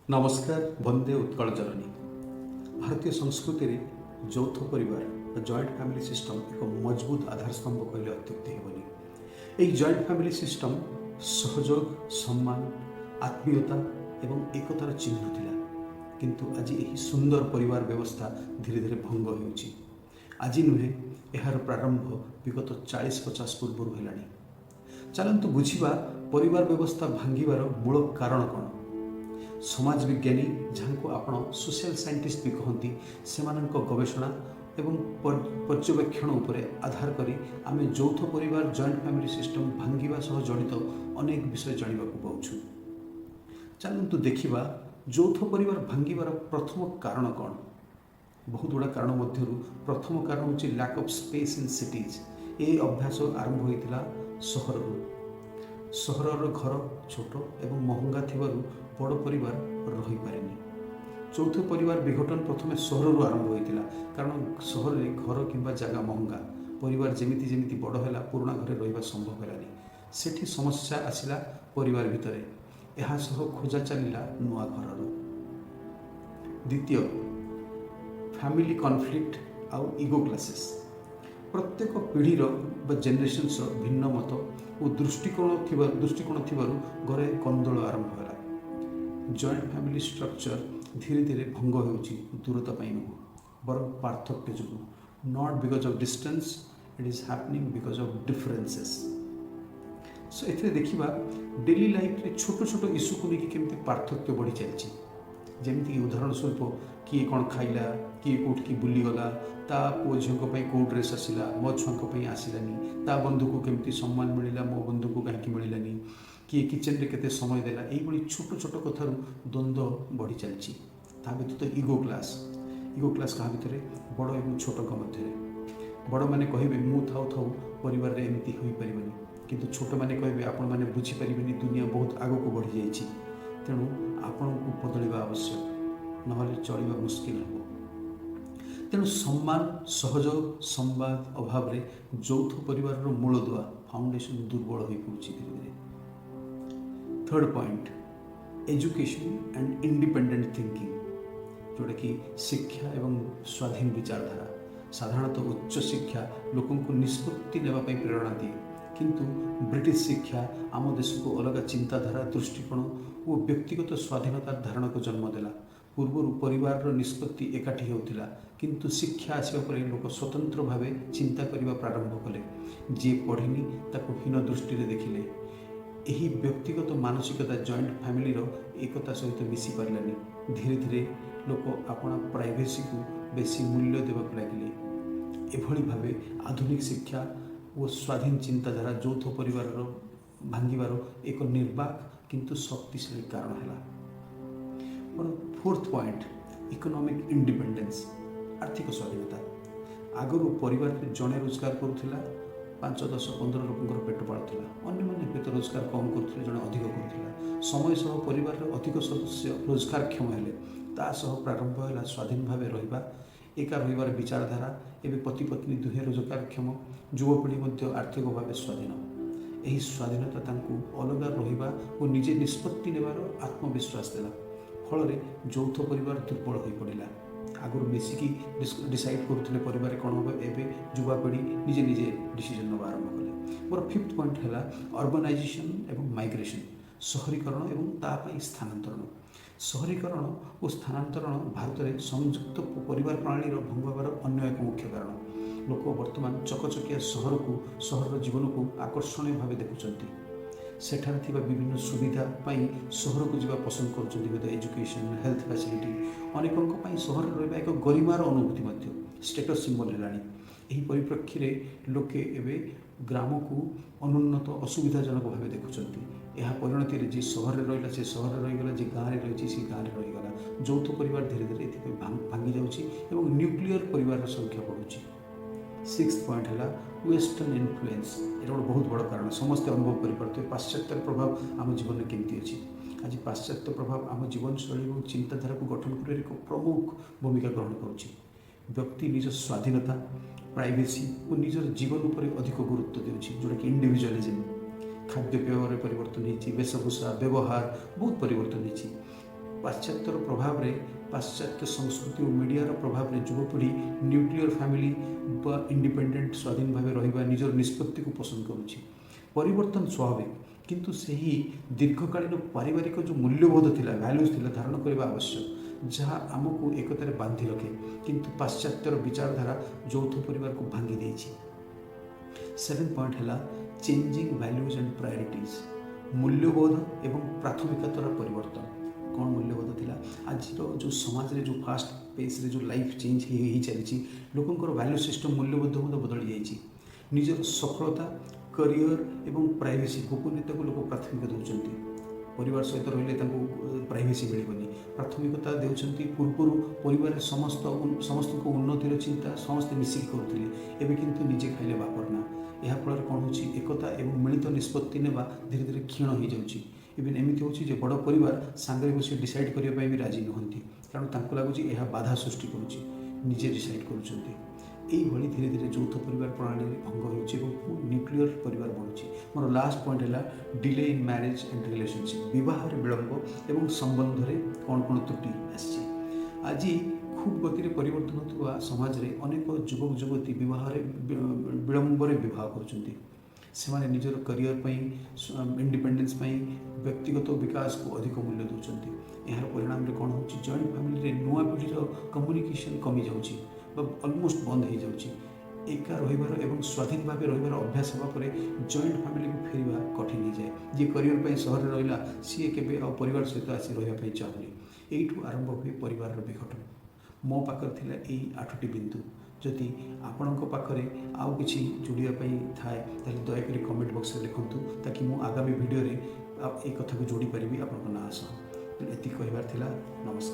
ନମସ୍କାର, ବନ୍ଦେ ଉତ୍କଳ ଜନନୀ। ଭାରତୀୟ ସଂସ୍କୃତିରେ ଯୌଥ ପରିବାର ବା ଜଏଣ୍ଟ ଫ୍ୟାମିଲି ସିଷ୍ଟମ୍ ଏକ ମଜବୁତ ଆଧାରସ୍ତମ୍ଭ କହିଲେ ଅତ୍ୟୁକ୍ତି ହେବନି। ଏହି ଜଏଣ୍ଟ ଫ୍ୟାମିଲି ସିଷ୍ଟମ୍ ସହଯୋଗ, ସମ୍ମାନ, ଆତ୍ମୀୟତା ଏବଂ ଏକତାର ଚିହ୍ନ ଥିଲା। କିନ୍ତୁ ଆଜି ଏହି ସୁନ୍ଦର ପରିବାର ବ୍ୟବସ୍ଥା ଧୀରେ ଧୀରେ ଭଙ୍ଗ ହେଉଛି। ଆଜି ନୁହେଁ, ଏହାର ପ୍ରାରମ୍ଭ ବିଗତ 40-50 ପୂର୍ବରୁ ହେଲାଣି। ଚାଲନ୍ତୁ ବୁଝିବା, ପରିବାର ବ୍ୟବସ୍ଥା ଭାଙ୍ଗିବାର ମୂଳ କାରଣ କ'ଣ? ସମାଜ ବିଜ୍ଞାନୀ, ଯାହାଙ୍କୁ ଆପଣ ସୋସିଆଲ ସାଇଣ୍ଟିଷ୍ଟ ବି କହନ୍ତି, ସେମାନଙ୍କ ଗବେଷଣା ଏବଂ ପର୍ଯ୍ୟବେକ୍ଷଣ ଉପରେ ଆଧାର କରି ଆମେ ଯୌଥ ପରିବାର, ଜଏଣ୍ଟ ଫ୍ୟାମିଲି ସିଷ୍ଟମ୍ ଭାଙ୍ଗିବା ସହ ଜଡ଼ିତ ଅନେକ ବିଷୟ ଜାଣିବାକୁ ପାଉଛୁ। ଚାଲନ୍ତୁ ଦେଖିବା, ଯୌଥ ପରିବାର ଭାଙ୍ଗିବାର ପ୍ରଥମ କାରଣ କ'ଣ? ବହୁତ ଗୁଡ଼ା କାରଣ ମଧ୍ୟରୁ ପ୍ରଥମ କାରଣ ହେଉଛି lack of space in cities। ଏ ଅଭ୍ୟାସ ଆରମ୍ଭ ହୋଇଥିଲା ସହରରୁ। ସହରର ଘର ଛୋଟ ଏବଂ ମହଙ୍ଗା ଥିବାରୁ ବଡ଼ ପରିବାର ରହିପାରେନି। ଯୌଥ ପରିବାର ବିଘଟନ ପ୍ରଥମେ ସହରରୁ ଆରମ୍ଭ ହୋଇଥିଲା, କାରଣ ସହରରେ ଘର କିମ୍ବା ଜାଗା ମହଙ୍ଗା। ପରିବାର ଯେମିତି ଯେମିତି ବଡ଼ ହେଲା, ପୁରୁଣା ଘରେ ରହିବା ସମ୍ଭବ ହେଲାନି। ସେଠି ସମସ୍ୟା ଆସିଲା ପରିବାର ଭିତରେ। ଏହା ସହ ଖୋଜା ଚାଲିଲା ନୂଆ ଘରର। ଦ୍ୱିତୀୟ, ଫ୍ୟାମିଲି କନଫ୍ଲିକ୍ଟ ଆଉ ଇଗୋ କ୍ଲାସେସ୍। ପ୍ରତ୍ୟେକ ପିଢ଼ିର ବା ଜେନେରେସନ୍ସର ଭିନ୍ନ ମତ ଓ ଦୃଷ୍ଟିକୋଣ ଥିବାରୁ ଘରେ କନ୍ଦଳ ଆରମ୍ଭ ହେଲା। ଜଏଣ୍ଟ ଫ୍ୟାମିଲି ଷ୍ଟ୍ରକ୍ଚର ଧୀରେ ଧୀରେ ଭଙ୍ଗ ହେଉଛି, ଦୂରତା ପାଇଁ ନୁହଁ, ବରଂ ପାର୍ଥକ୍ୟ ଯୋଗୁଁ। Not because of distance, it is happening because of differences. So ଏଥିରେ ଦେଖିବା, ଡେଲି ଲାଇଫରେ ଛୋଟ ଛୋଟ ଇସ୍ୟୁକୁ ନେଇକି କେମିତି ପାର୍ଥକ୍ୟ ବଢ଼ି ଚାଲିଛି। ଯେମିତିକି ଉଦାହରଣ ସ୍ୱରୂପ, କିଏ କ'ଣ ଖାଇଲା, କିଏ କେଉଁଠିକି ବୁଲିଗଲା, ତା ପୁଅ ଝିଅଙ୍କ ପାଇଁ କେଉଁ ଡ୍ରେସ୍ ଆସିଲା, ମୋ ଛୁଆଙ୍କ ପାଇଁ ଆସିଲାନି, ତା ବନ୍ଧୁକୁ କେମିତି ସମ୍ମାନ ମିଳିଲା, ମୋ ବନ୍ଧୁକୁ କାହିଁକି ମିଳିଲାନି, କିଏ କିଚେନରେ କେତେ ସମୟ ଦେଲା, ଏଇଭଳି ଛୋଟ ଛୋଟ କଥାରୁ ଦ୍ୱନ୍ଦ୍ୱ ବଢ଼ି ଚାଲିଛି। ତା ବ୍ୟତୀତ ଇଗୋ କ୍ଲାସ୍। ଇଗୋ କ୍ଲାସ୍ କାହା ଭିତରେ? ବଡ଼ ଏବଂ ଛୋଟଙ୍କ ମଧ୍ୟରେ। ବଡ଼ମାନେ କହିବେ, ମୁଁ ଥାଉ ଥାଉ ପରିବାରରେ ଏମିତି ହୋଇପାରିବନି। କିନ୍ତୁ ଛୋଟମାନେ କହିବେ, ଆପଣମାନେ ବୁଝିପାରିବେନି, ଦୁନିଆ ବହୁତ ଆଗକୁ ବଢ଼ିଯାଇଛି, ତେଣୁ ଆପଣଙ୍କୁ ବଦଳିବା ଆବଶ୍ୟକ, ନହେଲେ ଚଳିବା ମୁସ୍କିଲ ହେବ। ତେଣୁ ସମ୍ମାନ, ସହଯୋଗ, ସମ୍ବାଦ ଅଭାବରେ ଯୌଥ ପରିବାରର ମୂଳଦୁଆ, ଫାଉଣ୍ଡେସନ ଦୁର୍ବଳ ହୋଇପଡ଼ୁଛି ଧୀରେ ଧୀରେ। Third point, education and independent thinking, ଯେଉଁଟାକି ଶିକ୍ଷା ଏବଂ ସ୍ୱାଧୀନ ବିଚାରଧାରା। ସାଧାରଣତଃ ଉଚ୍ଚ ଶିକ୍ଷା ଲୋକଙ୍କୁ ନିଷ୍ପତ୍ତି ନେବା ପାଇଁ ପ୍ରେରଣା ଦିଏ। କିନ୍ତୁ ବ୍ରିଟିଶ ଶିକ୍ଷା ଆମ ଦେଶକୁ ଅଲଗା ଚିନ୍ତାଧାରା, ଦୃଷ୍ଟିକୋଣ ଓ ବ୍ୟକ୍ତିଗତ ସ୍ୱାଧୀନତାର ଧାରଣାକୁ ଜନ୍ମ ଦେଲା। ପୂର୍ବରୁ ପରିବାରର ନିଷ୍ପତ୍ତି ଏକାଠି ହେଉଥିଲା, କିନ୍ତୁ ଶିକ୍ଷା ଆସିବା ପରେ ଲୋକ ସ୍ୱତନ୍ତ୍ର ଭାବେ ଚିନ୍ତା କରିବା ପ୍ରାରମ୍ଭ କଲେ। ଯିଏ ପଢ଼ିନି, ତାକୁ ହୀନ ଦୃଷ୍ଟିରେ ଦେଖିଲେ। ଏହି ବ୍ୟକ୍ତିଗତ ମାନସିକତା ଜଏଣ୍ଟ ଫ୍ୟାମିଲିର ଏକତା ସହିତ ମିଶି ପାରିଲାନି। ଧୀରେ ଧୀରେ ଲୋକ ଆପଣା ପ୍ରାଇଭେସିକୁ ବେଶୀ ମୂଲ୍ୟ ଦେବାକୁ ଲାଗିଲେ। ଏଭଳି ଭାବେ ଆଧୁନିକ ଶିକ୍ଷା ଓ ସ୍ୱାଧୀନ ଚିନ୍ତାଧାରା ଯୌଥ ପରିବାରର ଭାଙ୍ଗିବାର ଏକ ନିର୍ବାକ କିନ୍ତୁ ଶକ୍ତିଶାଳୀ କାରଣ ହେଲା। ମୋର ଫୋର୍ଥ ପଏଣ୍ଟ, ଇକୋନୋମିକ୍ ଇଣ୍ଡିପେଣ୍ଡେନ୍ସ, ଆର୍ଥିକ ସ୍ୱାଧୀନତା। ଆଗରୁ ପରିବାରରେ ଜଣେ ରୋଜଗାର କରୁଥିଲା, 5, 10, 15 ଲୋକଙ୍କର ପେଟ ପାଳୁଥିଲା। ଅନ୍ୟମାନେ ହୁଏତ ରୋଜଗାର କମ୍ କରୁଥିଲେ, ଜଣେ ଅଧିକ କରୁଥିଲା। ସମୟ ସହ ପରିବାରର ଅଧିକ ସଦସ୍ୟ ରୋଜଗାରକ୍ଷମ ହେଲେ। ତା ସହ ପ୍ରାରମ୍ଭ ହେଲା ସ୍ୱାଧୀନ ଭାବେ ରହିବା, ଏକା ରହିବାର ବିଚାରଧାରା। ଏବେ ପତି ପତ୍ନୀ ଦୁହେଁ ରୋଜଗାରକ୍ଷମ। ଯୁବପିଢ଼ି ମଧ୍ୟ ଆର୍ଥିକ ଭାବେ ସ୍ୱାଧୀନ। ଏହି ସ୍ୱାଧୀନତା ତାଙ୍କୁ ଅଲଗା ରହିବା ଓ ନିଜେ ନିଷ୍ପତ୍ତି ନେବାର ଆତ୍ମବିଶ୍ୱାସ ଦେଲା। ଫଳରେ ଯୌଥ ପରିବାର ଦୁର୍ବଳ ହୋଇପଡ଼ିଲା। ଆଗରୁ ମିଶିକି ଡିସାଇଡ଼୍ କରୁଥିଲେ ପରିବାରରେ କ'ଣ ହେବ, ଏବେ ଯୁବାପିଢ଼ି ନିଜେ ନିଜେ ଡିସିଜନ୍ ନେବା ଆରମ୍ଭ କଲେ। ମୋର ଫିଫ୍ଥ ପଏଣ୍ଟ ହେଲା ଅର୍ବାନାଇଜେସନ୍ ଏବଂ ମାଇଗ୍ରେସନ୍, ସହରୀକରଣ ଏବଂ ତା ପାଇଁ ସ୍ଥାନାନ୍ତରଣ। ସହରୀକରଣ ଓ ସ୍ଥାନାନ୍ତରଣ ଭାରତରେ ସଂଯୁକ୍ତ ପରିବାର ପ୍ରଣାଳୀର ଭଙ୍ଗ ହେବାର ଅନ୍ୟ ଏକ ମୁଖ୍ୟ କାରଣ। ଲୋକ ବର୍ତ୍ତମାନ ଚକଚକିଆ ସହରକୁ, ସହରର ଜୀବନକୁ ଆକର୍ଷଣୀୟ ଭାବେ ଦେଖୁଛନ୍ତି। ସେଠାରେ ଥିବା ବିଭିନ୍ନ ସୁବିଧା ପାଇଁ ସହରକୁ ଯିବା ପସନ୍ଦ କରୁଛନ୍ତି, ହୁଏତ ଏଜୁକେସନ୍, ହେଲ୍ଥ ଫ୍ୟାସିଲିଟି। ଅନେକଙ୍କ ପାଇଁ ସହରରେ ରହିବା ଏକ ଗରିମାର ଅନୁଭୂତି ମଧ୍ୟ, ଷ୍ଟେଟସ୍ ସିମ୍ବଲ ହେଲାଣି। ଏହି ପରିପ୍ରେକ୍ଷୀରେ ଲୋକେ ଏବେ ଗ୍ରାମକୁ ଅନୁନ୍ନତ, ଅସୁବିଧାଜନକ ଭାବେ ଦେଖୁଛନ୍ତି। ଏହା ପରିଣତିରେ ଯିଏ ସହରରେ ରହିଲା, ସେ ସହରରେ ରହିଗଲା, ଯିଏ ଗାଁରେ ରହିଛି, ସେ ଗାଁରେ ରହିଗଲା। ଯୌଥ ପରିବାର ଧୀରେ ଧୀରେ ଏଥିପାଇଁ ଭାଙ୍ଗି ଯାଉଛି ଏବଂ ନ୍ୟୁକ୍ଲିୟର ପରିବାରର ସଂଖ୍ୟା ବଢ଼ୁଛି। ସିକ୍ସ ପଏଣ୍ଟ ହେଲା ୱେଷ୍ଟର୍ଣ୍ଣ ଇନଫ୍ଲୁଏନ୍ସ। ଏଇଟା ଗୋଟେ ବହୁତ ବଡ଼ କାରଣ। ସମସ୍ତେ ଅନୁଭବ କରିପାରୁଥିବେ ପାଶ୍ଚାତ୍ୟର ପ୍ରଭାବ ଆମ ଜୀବନରେ କେମିତି ଅଛି। ଆଜି ପାଶ୍ଚାତ୍ୟ ପ୍ରଭାବ ଆମ ଜୀବନଶୈଳୀ ଏବଂ ଚିନ୍ତାଧାରାକୁ ଗଠନ କରିବାରେ ଏକ ପ୍ରମୁଖ ଭୂମିକା ଗ୍ରହଣ କରୁଛି। ବ୍ୟକ୍ତି ନିଜ ସ୍ୱାଧୀନତା, ପ୍ରାଇଭେସି ଓ ନିଜର ଜୀବନ ଉପରେ ଅଧିକ ଗୁରୁତ୍ୱ ଦେଉଛି, ଯେଉଁଟାକି ଇଣ୍ଡିଭିଜୁଆଲିଜିମ୍। ଖାଦ୍ୟପେୟରେ ପରିବର୍ତ୍ତନ ହେଇଛି, ବେଶଭୂଷା, ବ୍ୟବହାର ବହୁତ ପରିବର୍ତ୍ତନ ହେଇଛି। ପାଶ୍ଚାତ୍ୟର ପ୍ରଭାବରେ, ପାଶ୍ଚାତ୍ୟ ସଂସ୍କୃତି ଓ ମିଡ଼ିଆର ପ୍ରଭାବରେ ଯୁବପିଢ଼ି ନ୍ୟୁକ୍ଲିୟର ଫ୍ୟାମିଲି ବା ଇଣ୍ଡିପେଣ୍ଡେଣ୍ଟ, ସ୍ୱାଧୀନ ଭାବେ ରହିବା, ନିଜର ନିଷ୍ପତ୍ତିକୁ ପସନ୍ଦ କରୁଛି। ପରିବର୍ତ୍ତନ ସ୍ୱାଭାବିକ, କିନ୍ତୁ ସେହି ଦୀର୍ଘକାଳୀନ ପାରିବାରିକ ଯେଉଁ ମୂଲ୍ୟବୋଧ ଥିଲା, ଭ୍ୟାଲୁଜ୍ ଥିଲା, ଧାରଣ କରିବା ଆବଶ୍ୟକ, ଯାହା ଆମକୁ ଏକତାରେ ବାନ୍ଧି ରଖେ। କିନ୍ତୁ ପାଶ୍ଚାତ୍ୟର ବିଚାରଧାରା ଯୌଥ ପରିବାରକୁ ଭାଙ୍ଗି ଦେଇଛି। ସେଭେନ୍ ପଏଣ୍ଟ ହେଲା ଚେଞ୍ଜିଂ ଭ୍ୟାଲ୍ୟୁଜ୍ ଆଣ୍ଡ ପ୍ରାୟୋରିଟିଜ୍, ମୂଲ୍ୟବୋଧ ଏବଂ ପ୍ରାଥମିକତାର ପରିବର୍ତ୍ତନ। କ'ଣ ମୂଲ୍ୟବୋଧ ଥିଲା? ଆଜିର ଯେଉଁ ସମାଜରେ ଯେଉଁ ଫାଷ୍ଟ ପେସ୍ରେ ଯେଉଁ ଲାଇଫ୍ ଚେଞ୍ଜ ହେଇ ହେଇ ଚାଲିଛି, ଲୋକଙ୍କର ଭ୍ୟାଲ୍ୟୁ ସିଷ୍ଟମ୍, ମୂଲ୍ୟବୋଧ ମଧ୍ୟ ବଦଳି ଯାଇଛି। ନିଜର ସଫଳତା, କରିୟର ଏବଂ ପ୍ରାଇଭେସି, ଗୋପନୀୟତାକୁ ଲୋକ ପ୍ରାଥମିକତା ଦେଉଛନ୍ତି। ପରିବାର ସହିତ ରହିଲେ ତାଙ୍କୁ ପ୍ରାଇଭେସି ମିଳିବନି, ପ୍ରାଥମିକତା ଦେଉଛନ୍ତି। ପୂର୍ବରୁ ପରିବାରରେ ସମସ୍ତଙ୍କ ଉନ୍ନତିର ଚିନ୍ତା ସମସ୍ତେ ମିଶିକି କରୁଥିଲେ। ଏବେ କିନ୍ତୁ ନିଜେ ଖାଇଲେ ବାପର ନା। ଏହା ଫଳରେ କ'ଣ ହେଉଛି? ଏକତା ଏବଂ ମିଳିତ ନିଷ୍ପତ୍ତି ନେବା ଧୀରେ ଧୀରେ କ୍ଷୀଣ ହୋଇଯାଉଛି। ଇଭେନ୍ ଏମିତି ହେଉଛି ଯେ ବଡ଼ ପରିବାର ସାଙ୍ଗରେ ବସି ଡିସାଇଡ଼୍ କରିବା ପାଇଁ ବି ରାଜି ନୁହନ୍ତି, କାରଣ ତାଙ୍କୁ ଲାଗୁଛି ଏହା ବାଧା ସୃଷ୍ଟି କରୁଛି। ନିଜେ ଡିସାଇଡ଼୍ କରୁଛନ୍ତି। ଏଇଭଳି ଧୀରେ ଧୀରେ ଯୌଥ ପରିବାର ପ୍ରଣାଳୀରେ ଭଙ୍ଗ ହେଉଛି ଏବଂ ନ୍ୟୁକ୍ଲିୟର ପରିବାର ବଢ଼ୁଛି। ମୋର ଲାଷ୍ଟ ପଏଣ୍ଟ ହେଲା delay in marriage and relationship, ବିବାହରେ ବିଳମ୍ବ ଏବଂ ସମ୍ବନ୍ଧରେ କ'ଣ କ'ଣ ତ୍ରୁଟି ଆସିଛି। ଆଜି ଖୁବ୍ ଗତିରେ ପରିବର୍ତ୍ତନ ହେଉଥିବା ସମାଜରେ ଅନେକ ଯୁବକ ଯୁବତୀ ବିବାହରେ ବିଳମ୍ବରେ ବିବାହ କରୁଛନ୍ତି। ସେମାନେ ନିଜର କରିୟର ପାଇଁ, ଇଣ୍ଡିପେଣ୍ଡେନ୍ସ ପାଇଁ ବ୍ୟକ୍ତିଗତ ବିକାଶକୁ ଅଧିକ ମୂଲ୍ୟ ଦେଉଛନ୍ତି। ଏହାର ପରିଣାମରେ କ'ଣ ହେଉଛି? ଜଏଣ୍ଟ ଫ୍ୟାମିଲିରେ ନୂଆ ପିଢ଼ିର କମ୍ୟୁନିକେସନ୍ କମିଯାଉଛି ବା ଅଲମୋଷ୍ଟ ବନ୍ଦ ହୋଇଯାଉଛି। ଏକା ରହିବାର ଏବଂ ସ୍ୱାଧୀନ ଭାବେ ରହିବାର ଅଭ୍ୟାସ ହେବା ପରେ ଜଏଣ୍ଟ ଫ୍ୟାମିଲିକୁ ଫେରିବା କଠିନ ହେଇଯାଏ। ଯିଏ କରିୟର ପାଇଁ ସହରରେ ରହିଲା, ସିଏ କେବେ ଆଉ ପରିବାର ସହିତ ଆସି ରହିବା ପାଇଁ ଚାହୁଁନି। ଏଇଠୁ ଆରମ୍ଭ ହୁଏ ପରିବାରର ବିଘଟନ। ମୋ ପାଖରେ ଥିଲା ଏଇ ଆଠଟି ବିନ୍ଦୁ। ଯଦି ଆପଣଙ୍କ ପାଖରେ ଆଉ କିଛି ଯୋଡ଼ିବା ପାଇଁ ଥାଏ, ତାହେଲେ ଦୟାକରି କମେଣ୍ଟ ବକ୍ସରେ ଲେଖନ୍ତୁ, ତାକି ମୁଁ ଆଗାମୀ ଭିଡ଼ିଓରେ ଆଉ ଏଇ କଥାକୁ ଯୋଡ଼ି ପାରିବି ଆପଣଙ୍କ ନାଁ ସହ। ଏତିକି କହିବାର ଥିଲା। ନମସ୍କାର।